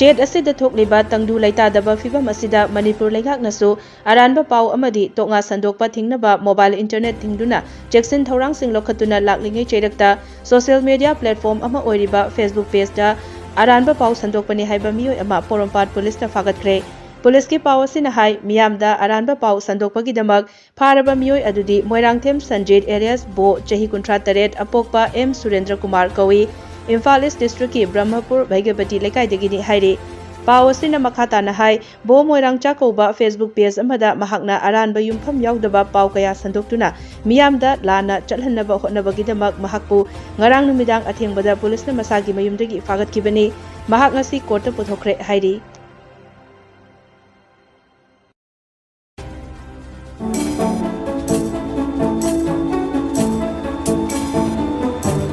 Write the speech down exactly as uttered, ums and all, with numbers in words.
State ꯑꯁꯤꯗ ꯊꯣꯛꯂꯤꯕ ꯇꯪꯗꯨ ꯂꯩꯇꯥꯗꯕ ꯐꯤꯚꯝ ꯑꯁꯤꯗ ꯃꯅꯤꯄꯨꯔ ꯂꯩꯉꯥꯛꯅꯁꯨ ꯑꯔꯥꯟꯕ ꯄꯥꯎ ꯑꯃꯗꯤ ꯇꯣꯛꯉꯥ ꯁꯟꯗꯣꯛꯄ ꯊꯤꯡꯅꯕ ꯃꯣꯕꯥꯏꯜ ꯏꯟꯇꯔꯅꯦꯠ ꯊꯤꯡꯗꯨꯅ ꯆꯦꯛꯁꯤꯟ ꯊꯧꯔꯥꯡꯁꯤꯡ ꯂꯧꯈꯠꯇꯨꯅ ꯂꯥꯛꯂꯤꯉꯩ ꯆꯩꯔꯛꯇ ꯁꯣꯁꯤꯌꯦꯜ ꯃꯤꯗꯤꯌꯥ ꯄ꯭ꯂꯦꯠꯐꯣꯝ ꯑꯃ ꯑꯣꯏꯔꯤꯕ Facebook ꯄꯦꯖꯇ ꯑꯔꯥꯟꯕ ꯄꯥꯎ ꯁꯟꯗꯣꯛꯄꯅꯤ ꯍꯥꯏꯕ ꯃꯤꯑꯣꯏ ꯑꯃ ꯄꯣꯔꯣꯝꯄꯥꯠ ꯄꯨꯂꯤꯁꯅ ꯐꯥꯒꯠꯈ꯭ꯔꯦ꯫ ꯄꯨꯂꯤꯁꯀꯤ ꯄꯥꯎ ꯑꯁꯤꯅ ꯍꯥꯏ, ꯃꯤꯌꯥꯝꯗ ꯑꯔꯥꯟꯕ ꯄꯥꯎ ꯁꯟꯗꯣꯛꯄꯒꯤꯗꯃꯛ ꯐꯥꯔꯕ ꯃꯤꯑꯣꯏ ꯑꯗꯨꯗꯤ ꯃꯣꯏꯔꯥꯡꯊꯦꯝ ꯁꯟꯖꯤꯠ alias ꯕꯣ, ꯆꯍꯤ ꯀꯨꯟꯊ꯭ꯔꯥ ꯇꯔꯦꯠ, ꯑꯄꯣꯛꯄ ꯑꯦꯝ ꯁꯨꯔꯦꯟꯗ꯭ꯔ ꯀꯨꯃꯥꯔ ꯀꯧꯏ꯫ ꯏꯝꯐꯥꯜ ꯏꯁ ꯗꯤꯁꯇ꯭ꯔꯤꯛꯀꯤ ꯕ꯭ꯔꯍꯃꯄꯨꯔ ꯚꯩꯒꯕꯇꯤ ꯂꯩꯀꯥꯏꯗꯒꯤꯅꯤ ꯍꯥꯏꯔꯤ꯫ ꯄꯥꯎ ꯑꯁꯤꯅ ꯃꯈꯥ ꯇꯥꯅ ꯍꯥꯏ, ꯕꯣ ꯃꯣꯏꯔꯥꯡꯆꯥ ꯀꯧꯕ Facebook ꯄꯦꯖ ꯑꯃꯗ ꯃꯍꯥꯛꯅ ꯑꯔꯥꯟꯕ ꯌꯨꯝꯐꯝ ꯌꯥꯎꯗꯕ ꯄꯥꯎ ꯀꯌꯥ ꯁꯟꯗꯣꯛꯇꯨꯅ ꯃꯤꯌꯥꯝꯗ ꯂꯥꯟꯅ ꯆꯠꯍꯟꯅꯕ ꯍꯣꯠꯅꯕꯒꯤꯗꯃꯛ ꯃꯍꯥꯛꯄꯨ ꯉꯔꯥꯡ ꯅꯨꯃꯤꯗꯥꯡ ꯑꯊꯦꯡꯕꯗ ꯄꯨꯂꯤꯁꯅ ꯃꯁꯥꯒꯤ ꯃꯌꯨꯝꯗꯒꯤ ꯐꯥꯒꯠꯈꯤꯕꯅꯤ꯫ ꯃꯍꯥꯛ ꯉꯁꯤ ꯀꯣꯔꯠꯇ ꯄꯨꯊꯣꯛꯈ꯭ꯔꯦ ꯍꯥꯏꯔꯤ꯫